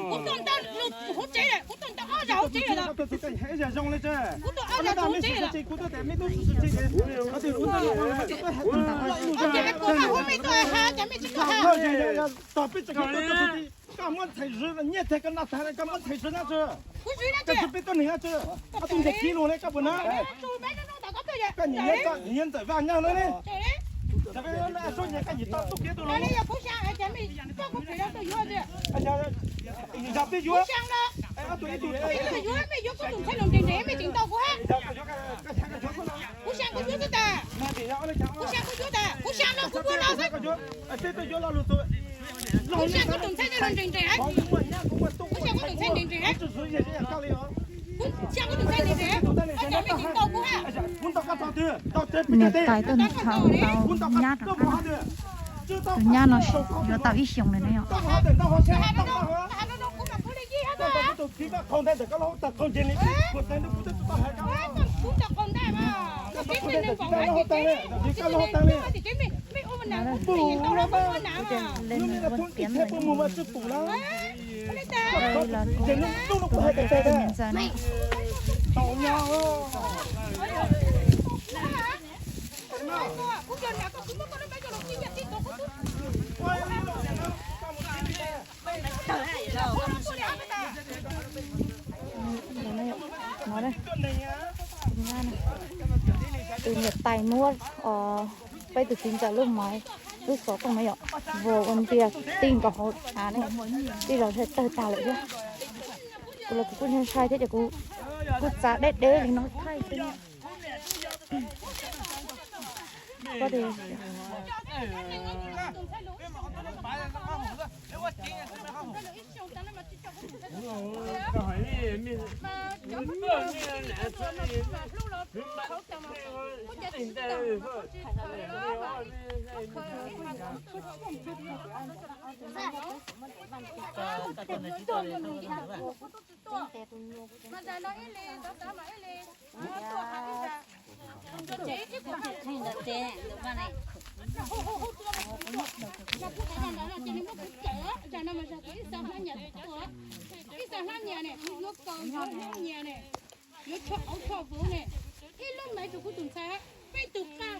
Kuv tuaj ntawm lub hauv tsev lawm, kuv tuaj ntawm ob zaug hauv tsev lawm. Kuv tuaj ob zaug hauv tsev lawm. Ces kuv hab huab mej tuaj hab, ces mej tsis tuaj hab. Koj muab ntxhais zwv, nyiaj tag koj noj tag koj muab ntxhais zwv na tsi. Koj tsis peb tuab neeg na tsi. Koj tus ntxhais kiv lus ne koj puas na? Koj nyiam nyiam ntxawm vaj nyaj na ne. Koj nyiam tau tub kiv tus lus. Yog peb yuav, kuv xyaa kuv yuav xwb tas, kuv xyaa kuv yuav tas, kuv xyaa no kuv muaj no xwb. Kuv xyaa kuv tus ntxhais nrees nrees, kuv xyaa kuv tus ntxhais nrees nrees, kuv xyaa kuv tus ntxhais nrees nrees, koj cov mej tsis tau kuv hab. Niam tais tuaj nrhav tau nyab rov qab. Tus nyab no yuav tau ib xyoos lawm ne yom. Leej muab tiav lawm, tus niam ntxawm na. Tus niam tais muab peb tus txiv ntxawm lub maiv, lub xov tooj na yom, vos ua ntiag tij nkaus hauv av ne, tij los tawg tag lawm thiab. Kuv los kuv kuj ntshai thiab ces kuv kuj txav deb deb li no thaij xwb. Ib xav hlab nyias ne, yuav kaus yuav hlab nyias ne, yuav tsho auv tsho vauv ne, ib lub maiv rau kuv tus ntxhais, peb tus qab.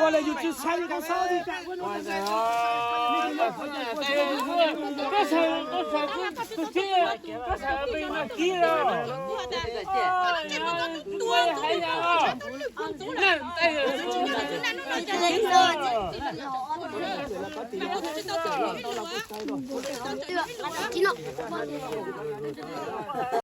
Ua li yus tsis saib li koj saib li cas.